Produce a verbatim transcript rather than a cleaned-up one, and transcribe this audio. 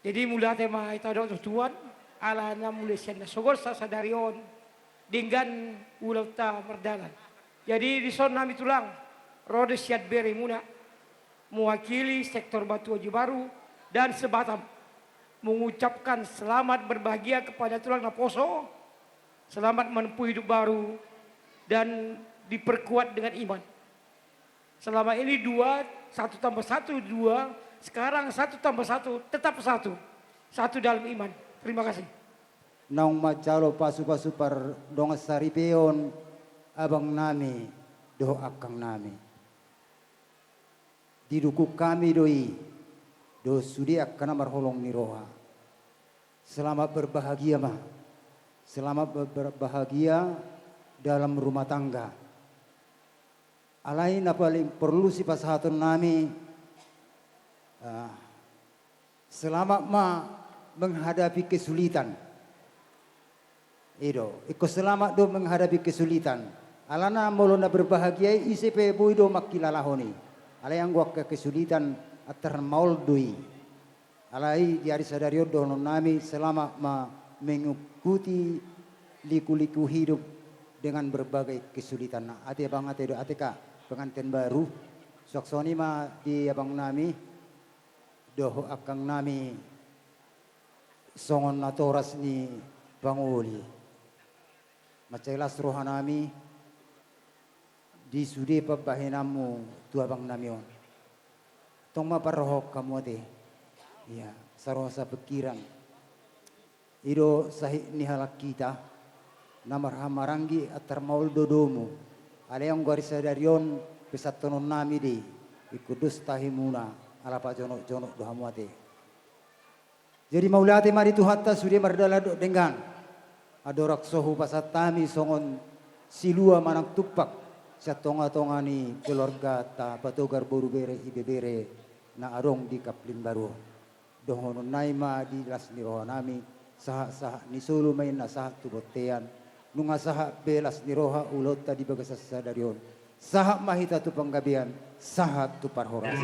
Jadi mauliate ma hita dok tu Tuhan, ala na mauliate sian na sogot sasadari on, denggan ulaonta mardalan. Jadi dison hami tulang, ro do sian beremuna, mewakili sektor Batu Aji Baru dan se-Batam, mengucapkan selamat berbahagia kepada tulang naposo, selamat menempuh hidup baru, dan diperkuat dengan iman. Selama ini dua, satu tambah satu, dua, sekarang satu tambah satu, tetap satu. Satu dalam iman. Terima kasih. Naung manjalo pasu-pasu pardongan saripeon abang nami dohot angkang nami. Didukung hami do i, dohot sude angka na marholong ni roha. Selamat berbahagia ma. Selamat ber-, berbahagia dalam rumah tangga. Alai na paling porlu sipasahaton nami, ah, selamat ma menghadapi kesulitan. I do, ingkon selamat do menghadapi kesulitan. Alana molo na berbahagia i, ise pe boi do mangkilalahon i. Alai anggo angka kesulitan, antar maol do i. Alai di ari sadari on dohonon nami, selamat ma mengikuti liku-liku hidup dengan berbagai kesulitan. Nah, ate abang, ate do, ate ka, pengantin baru. Suang songon i ma di abang nami dohot angkang nami songon natoras ni pangoli. Mansai las roha nami di sude pambahenanmu tu abang nami on. Tong ma parrohahon hamu ate. Ia, saroha sapikiran. I do sahit ni halak hita na marhahamaranggi, antar maol do domu. Alai anggo ari sadari on, pesantonon nami do i, ingkon dos tahimuna, ala pajonok-jonok do hamu ate. Jadi mauliate ma di Tuhanta sude mardalan dohot denggan. Andorang so hupasahat hami songon silua manang tumpak sian tonga-tonga ni keluargata Patogar, boru, bere, ibebere na adong di Kapling Baru on. Dohonon nami ma di las ni roha nami, sahat-sahat ni solu ma i na sahat tu bontean. Nunga sahat be las ni roha ulaonta di bagasan sadari on, sahat ma hita tu panggabean, sahat tu parhorasan.